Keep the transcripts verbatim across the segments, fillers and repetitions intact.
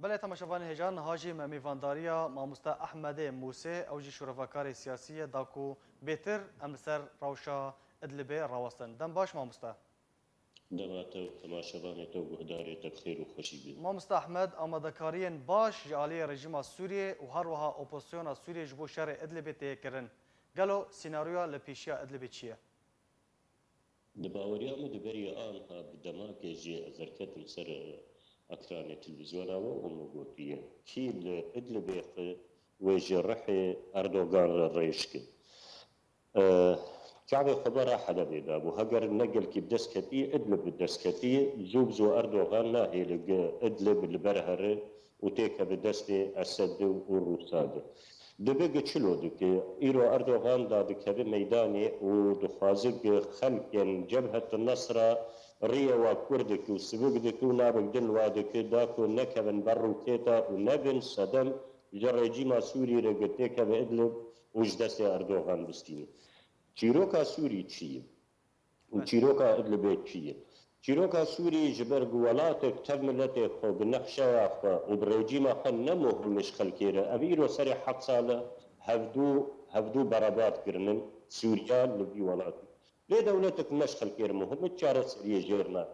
Belê temaşevanê hêja, niha jî me mêvandariya mamoste Ehmedê Mûsê, ew jî şorevakarê siyasî ye, da ku bêtir em li ser rewşa Idlibê rawestin. Dem baş mamoste. Dema te û temaşevanê te û guhdarê te bi xêr û xweşî bin. Mamoste Ehmed, amadekariyên baş ji aliyê rejîma Sûriyê û her wiha opozisyona Sûriyê ji bo şerê Idlibê tê kirin. Gelo senaryoya li pêşiya Idlibê çi ye? Di baweriya min de berî anha bi demakê jî ez derketim ser ekranê televîzyona we û min gotiye, kî li Idlibê xwe wê ji rihê Erdogan re rêj ke. E, çavê xwe bera Helebê dabû. Heger ne gelkî bi dest ketî, Idlib bi dest ketî, zû bi zû Erdogan nahêle ge Idlib li ber here û têkeve destê Esed û Rûsa de. Dibe ge çilo dike, îro Erdogan da dikeve meydanê û dixwaze ge xelkên Cebhet Nesra riyê wa kûr dike û sivik dike û navek din wa dike, da ku nekevin ber roketa û nebin sedem ji rejîma Sûrî re ge têkeve Idlib û ji destê Erdogan bistîne. Çîroka Sûrî çi ye? Û çîroka Idlibê çi ye? Çîroka Sûrî ji ber ku welatek tev miletê xwe bi nexşeya xwe û bi rejîma xwe ne muhim e ji xelkê re. Ev îro serê heft sal e hevdû, hevdû berebat kirinin Sûriya li vî welatî. Lê dewletek ne ji xelkê re muhim e, çareseriyê jêr nake.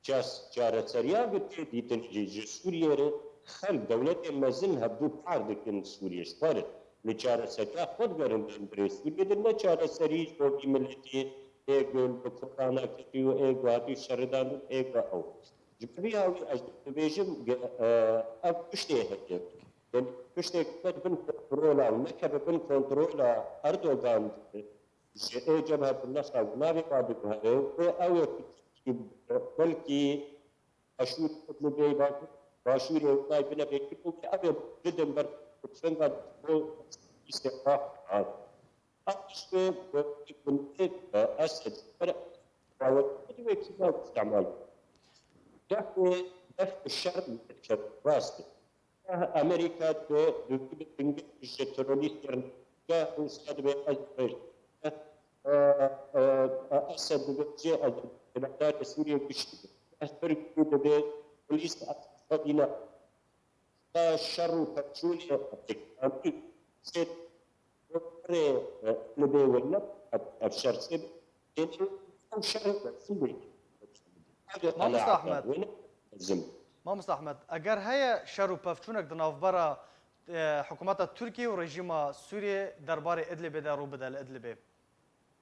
Ças-, çareseriya bi tê dîtin jî ji Sûriyê re xelk, dewletên mezin hevdû par dikin Sûriyê ji xwe re. Li çareseriya xwe digerin, em birê Sûriyê de ne çareserî ji bo vî miletî ê ku li korana ketî û ê ku hatî şeridandin, ê ku ew. Ji ber vî hawî ez dibêjim, ge-, e, ev tiştê heye. Yanî tiştê ku ne bin kontrola û nekeve bin kontrola Erdogan, ji ê Cebhetullah Sağ navê wa diguhere, wê ew ê ku belkî Başûr Idlibê, Başûrê Unay bine bêtir û wê ew ê bidin ber tufenga bo îstîqlal hat. Ew tiştê ku Esed ber bawer wê kî nav îstîmal. Def wê, def bi şer rast. Amerîka di, di, di, di, ji terorîstên Rûsya dibe ez, e, e, e, Esed dibe jê ez, Sûriye güçlü. Ez Tirkiye dibe polîs xwedî ne. Ka şer û pevçûnê Amerîkanî sê Rê, e, li bê wele, ev, ev şer sê, têne ew şer resim bê. Ev Mamoste qenaeta Ahmed. Wele resim. Mamoste Ahmed, eger heye şer û pevçûnek di navbera, e, hikûmeta Tirkiyê û rejîma Sûriyê derbarê Idlibê de rû bide li Idlibê.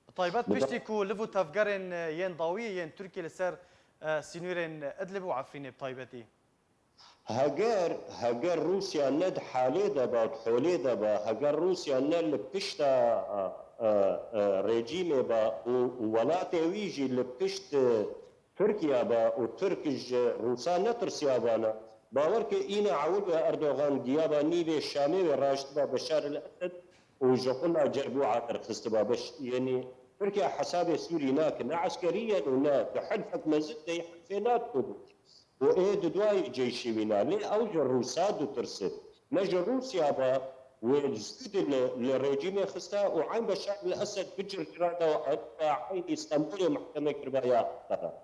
Bi taybet Bi piştî ku liv û tevgerên, e, yên dawî yên Tirkiyê li ser, e, sînorên Idlib û Efrînê bi taybetî. Heger, heger Rûsya ne di halê de ba, di holê de ba, heger Rûsya ne li pişta, e, e, e, rejîmê ba û, û welatê wî jî li pişt, e, Tirkiya ba û Tirk ji Rûsa netirsiyabana, bawer ke îna ewil ve Erdogan giyaba nîvê Şamê ve raştiba Beşar el Esed û ji qula Cerbûa derxistiba. Beş, yenî Tirkiya hesabê Sûrî nake, ne eskerî yen û ne di hilfek mezin de yê hilfê NATO bû. Û ê di duayî ceyşê wî na. Lê ew ji Rûsa ditirse. Ne ji Rûsya ba, wê zû di li, li rejîmê xista û eyn Beşar el Esed bi circira da û aniba eynî Stenbolê mehkeme kiriba ya Qada.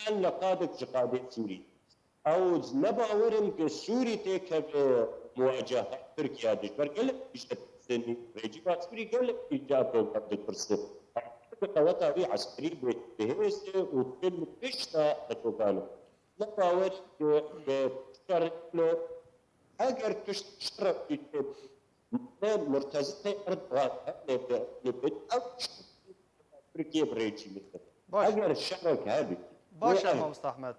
Yan li qadik ji qadê Sûrî. Ew ne bawer in ku Sûrî têkeve muwaceha Tirkiya de. Ji ber gelek tişt ditirsin. Rejîma Sûrî gelek tişt ji Erdogan ditirsin. Qeweta wî eskerî bê bihêz e û tim pişta Erdogan e. Ne bawer in ku, ku şer lo, eger tişt şerek tê, ne murtezitê Erdogan hebe, ne bit, ew Tirkiye bi rejîmê de. Baş. Eger şerek hebî. Baş e, mamoste Ahmed.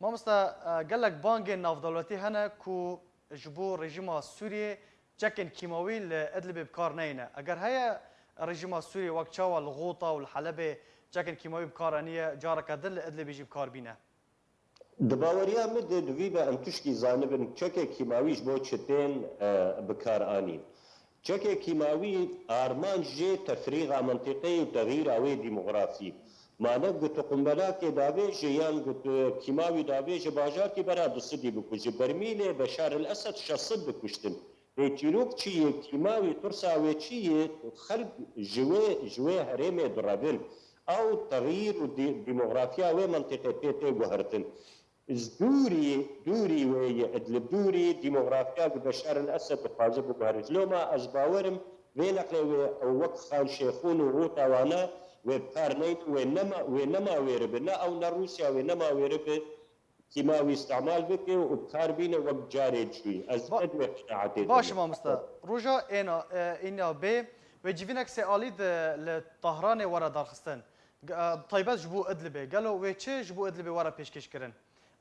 Mamoste, e, gelek bangên navdewletî hene ku ji bo rejîma Sûriyê çekên kîmawî li Idlibê bi kar neyne. Eger heye rejîma Sûriyê wek çawa li Xûta û li Helebê çekên kîmawî bi kar aniye, careke din li Idlibê jî bi kar bîne? Di baweriya min de divî be em tişkî zanibin çekê kîmawî ji bo çi tên, e, bi kar anîn. Çekê kîmawî armanc jê tefrîxa mintîqeyê û texîra wê demografî. Ma ne ku tu qumbelatê davêje yan ku tu kîmawî davêje bajarkî bera du sedî bikuje. Bermîlê Beşar el Esed şeş sed dikuştin. Lê çîrok çi ye? Kîmawî tirsa wê çi ye? Xelk ji wê, ji wê herêmê direvin. Ew texyîr û de-, demografiya wê mintîqê pê tê guhertin. Ji dûrî, dûrî wê yê Idlib, dûrî demografiya ku Beşar el Esed dixwaze biguhere. Ji loma ez bawer im vê neqlê wê ew wek Xan Şêxûn û Rûtawana wê bi kar neynin, wê nema, wê nema wêribe. Ne ew ne Rûsya wê nema wêribe. Sîma wî îstimal bike û bi kar bîne wek carê çûyî. Ez Ba- ne di wê qenaetê de Baş me. mamoste. Roja êna, e, îna bê, wê civînek sê alî de li Tahranê were darxistin. G-, e, taybet ji bo Idlibê. Gelo wê çi ji bo Idlibê were pêşkêş kirin?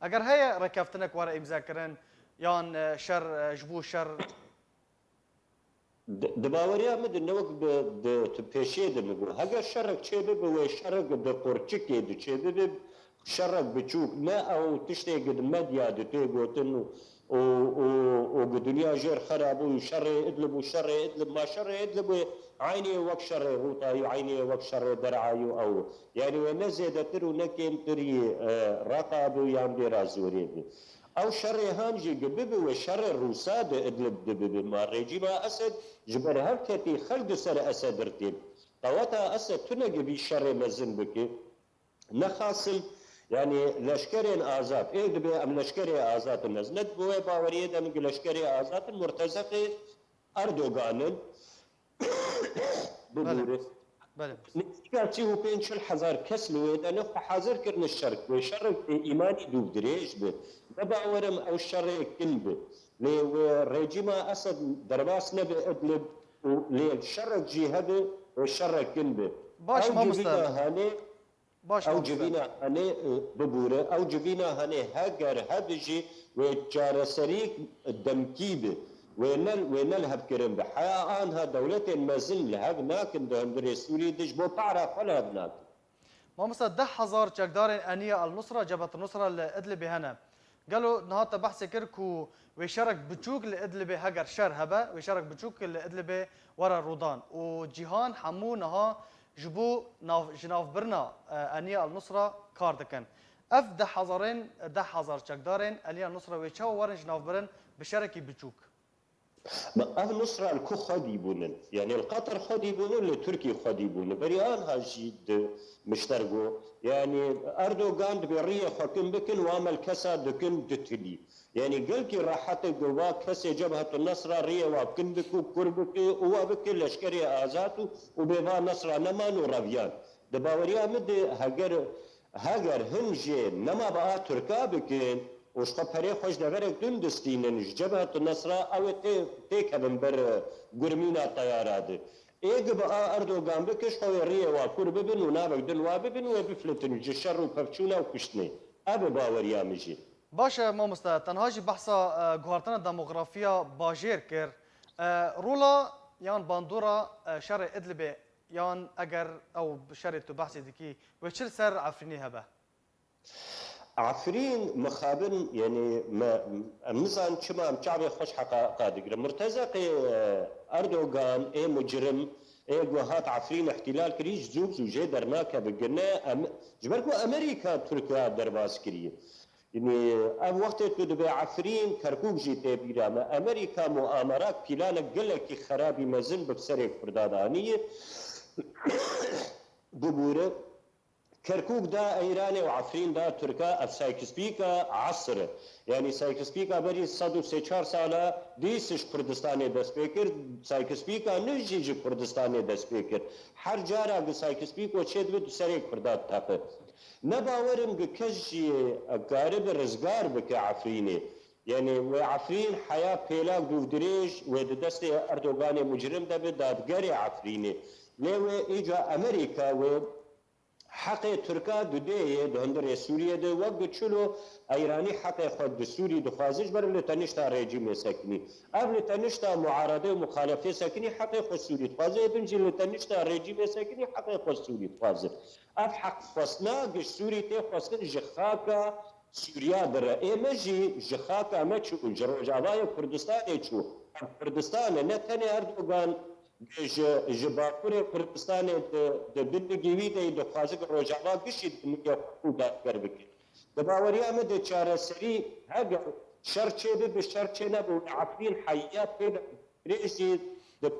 Eger heye rêkeftinek were îmze kirin, yan, e, şer, e, ji bo şer Di, di baweriya min de ne wek bi, di, tu pêşiyê de min got. Heger şerek çêbibe, wê şerek di qurçikê de çêbibe, şerek biçûk, ne ew tiştê ku di medya de tê gotin û, û, û, û ku dinya jêr xerab bû, şerê Idlib û şerê Idlib, ma şerê Idlib wê eynî wek şerê Rûtayî û eynî wek şerê Derayî û ew. Yani wê ne zêdetir û ne kêmtir yî, e, Reqa bû yan Dêra Zorê bû. Ew şerê han jî gi bibe wê şerê Rûsa di Idlib di bibe. Ma rejîma Esed ji ber her ketî xelk di ser Esed ir tê. Qeweta Esed tune gi vî şerê mezin bike. Nexasim, yani leşkerên azad. Ê dibe em leşkerê azad in. Ez ne di wê baweriyê de min gi leşkerê azad in. Murtezeqê Erdogan in. Belê. Bibûre. Belê. Nêzîka sî û pênc çil hezar kes li wê de ne xwe hazir kirine şer. Wê şerek bê îmanî dûv dirêj bi. Ne bawer im ew şerê kin bi. Lê wê rejîma Esed derbas nebe Idlib û lê şerek jî hebe wê şerek kin bi. Baş Ew mamoste. civîna hanê Baş Ew mamoste. civîna hanê, e, bibûre, ew civîna hanê heger hebe jî wê çareserî demkî bi. Wê ne, wê ne li hev kirin bi. Heya anha dewletên mezin li hev nakin di hundirê Sûrî de ji bo para xwe li hev nakin. Mamoste, deh hezar çekdarên Eniya El Nusra, Cebhet El Nusra li Idlibê hene. Gelo niha te behsê kir ku wê şerek biçûk li Idlibê, heger şer hebe, wê şerek biçûk li Idlibê were rûdan û cîhan hemû niha ji bo nav-, ji navbirina, e, Eniya El Nusra kar dikin. Ev deh hezarên, deh hezar çekdarên Eniya El Nusra wê çawa werin ji navbirin bi şerekî biçûk? Ma ev Nusra li ku xwedî bûnin? Yani li Qatar xwedî bûnin, li Tirkî xwedî bûnin. Berî anha jî di mişter got. Yani Erdogan dibê riyê xwe kin bikin, wa mel kesa dikin ditilî. Yani gelkî rehet e ku va kesê Cebhetu Nesra riyê wa kin bike û kur bike û wa bike leşkerê azad û, û bê va Nesra neman û reviyan. Di baweriya min de heger, heger hin jê nema bi a Tirka bikin û ji xwe perê xwe ji deverek din distînin, ji Cebhetu Nesra ew ê tê, têkevin ber, e, gurmîna teyara de. Ê gi bi a Erdogan bike, ji xwe wê riyê wa kur bibin û navek din wa bibin, wê biflitin ji şer û pevçûna û kuştinê. Ev e baweriya min jî. Baş e mamoste, tenha jî behsa, e, guhartina demografiya bajêr kir. E, rola yan bandora, e, şerê Idlibê, yan eger ew şerê tu behsê dikî, wê çi li ser Efrînê hebe? Efrîn mixabin, yani me, em nizan çima em çavê xwe ji heqa, heqa digirin. Murtezeqê, e, Erdogan, ê mucrim, ê ku hat Efrîn îhtîlal kirî, ji zû zû jê dernakeve gine, em, ji ber ku Amerîka Tirkiya derbas kiriye. Yani ev wextê tu dibê Efrîn, Kerkûk jî tê bîra me. Amerîka muamerak, pîlanek gelekî xerabî mezin bi serê Kurda daniye. Bibûre. Kerkûk da Îranê û Efrîn da Tirka, ev Sykes-Picot esr e. Yani Sykes-Picot berî sed û sê çar sala dîs ji Kurdistanê dest pê kir, Sykes-Picot nû jî ji Kurdistanê dest pê kir. Her cara ku Sykes-Picot çêdibe di serê Kurda diteqe. Ne bawer im ku kes jî karibe rizgar bike Efrînê. Yani wê Efrîn heya pêlak dûvdirêj wê di destê Erdoganê mucrim de bi dadgerê Efrînê. Lê wê îca Amerîka wê heqê Tirka didê yê di hundirê Sûriyê de, wek ku çilo Eyranî heqê xwe di Sûrî dixwaze ji ber li tenişta rejîmê sekinî. Ev li tenişta muarede û muxalefê sekinî heqê xwe Sûrî dixwaze, êdin jî li tenişta rejîmê sekinî heqê xwe Sûrî dixwaze. Ev heqxwestina gi Sûrî tê xwestin ji xaka Sûriya dire. Ê me jî ji xaka me çû, ji Rojavayê Kurdistanê çû. Ev Kurdistan e, ne tenê Erdogan ji, ji Bakurê Kurdistanê di, di bindigî wî de yî dixwaze ku Rojava gişî di nigê xwe û dadger bike. Di baweriya min de çareserî heger şer çêbibe, şer çênebe û Efrîn heya pê de dirêj jî di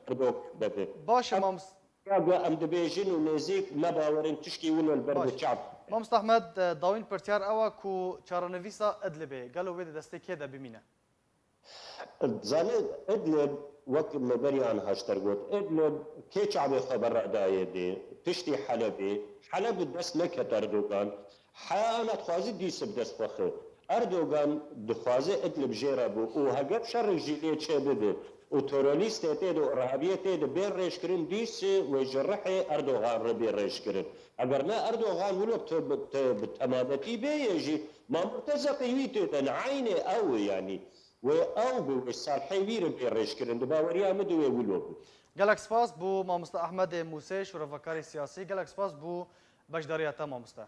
Erdogan de be. Baş e, Ev mamoste. Ya ku em dibêjin û nêzîk nebawerin tişkî wilo li ber Baş. bi çav. Mamoste Ehmed, e, dawîn pirtiyar ew e ku çarenivîsa Idlibê gelo wê di destê kê de bimîne? Zanî, Idlib, wek me beriya niha ji te re got, Idlib kê çavê xwe berra dayê dê, piştî Helebê. Heleb bi dest neket Erdogan. Heya ana dixwaze dîse bi dest xwe xi. Erdogan dixwaze Idlib jê re bû û heger şerek jî lê çê bibe û terorîstê tê de û irhabiyê tê de bê rêjkirin, dîse wê ji rihê Erdogan re bê rêjkirin. Eger ne Erdogan wilo bi te-, bi te-, bi temadetî bê ye jî, ma Murteza qî wî tê de ne, eynê ew e yanî. Wê ew bi wê salhê wî re bê rêjkirin. Di baweriya min de wê wilo bi. Gelek spas bo Mamoste Ehmedê Mûsê, şorevakarê siyasî. Gelek spas bo beşdariya te, mamoste.